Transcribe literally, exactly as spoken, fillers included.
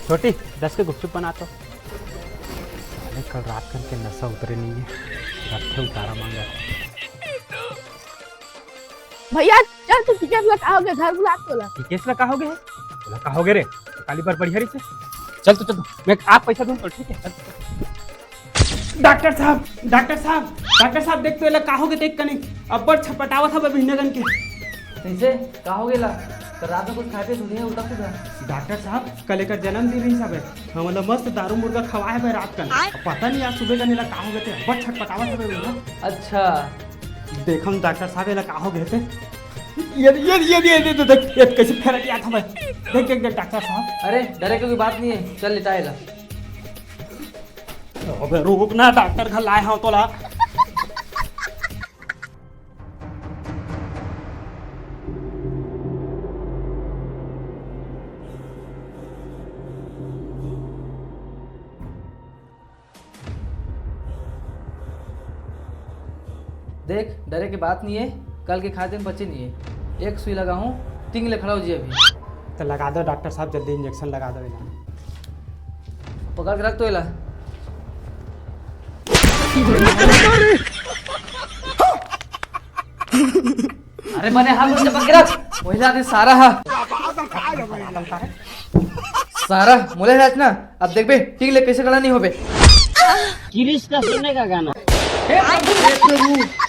छोटी, दस के गुपचुप बना तो। अरे, कल रात कन के नशा उतरे नहीं है, रखे उतारा मांगा। भैया, चल तो टिकेश ला का होगे, घर बुला तो ला। टिकेश ला का होगे? बोला का होगे रे? काली बार बढ़िया रही से। चल तो, चल तो, मैं आप पैसा दूं तो ठीक है। चल तो। डॉक्टर साहब, डॉक्टर साहब, डॉक्टर साहब, देख तो एला का होगे, देख कने अब्बड़ छटपटावत हवे बिहने कन के। कैसे? का होगे ला? तो रात में कुछ खाए पिए सुनिए, उल्टा सीधा। डॉक्टर साहब, कल एकर जन्मदिन रहिस हवे, हमन ला मस्त दारू मुर्गा खवाए हवे रात कन। अब पता नहीं आज सुबह कने एला का होगे ते, अब्बड़ छटपटावत हवे भैया। अच्छा। देखम डॉक्टर साहब, एला का होगे ते। ये, ये, ये, ये, ये, देख, ये कैसे फेरटियात हवे। देख, देख, देख, डॉक्टर साहब। अरे, डरे के कोई बात नहीं है, चल लेटा एला। अबे रुक ना, डॉक्टर घर लाए हंव तोला। देख, डरे के बात नहीं है, कल के खाए तेन बचे नहीं है। एक सुई लगाहूं, टिंग ले खड़ा हो जी अभी। तो लगा दो डॉक्टर साहब, जल्दी इंजेक्शन लगा दो इला। पकड़ के रख तो इला। अरे मने हाथ में पकड़ के रख, वही जाते सारा हा। सारा मोले राज ना, अब देख बे, टिंग ले कैसे खड़ा नहीं हो बे। किरिश का सोने का गाना। हे प्रभु, हे प्रभु,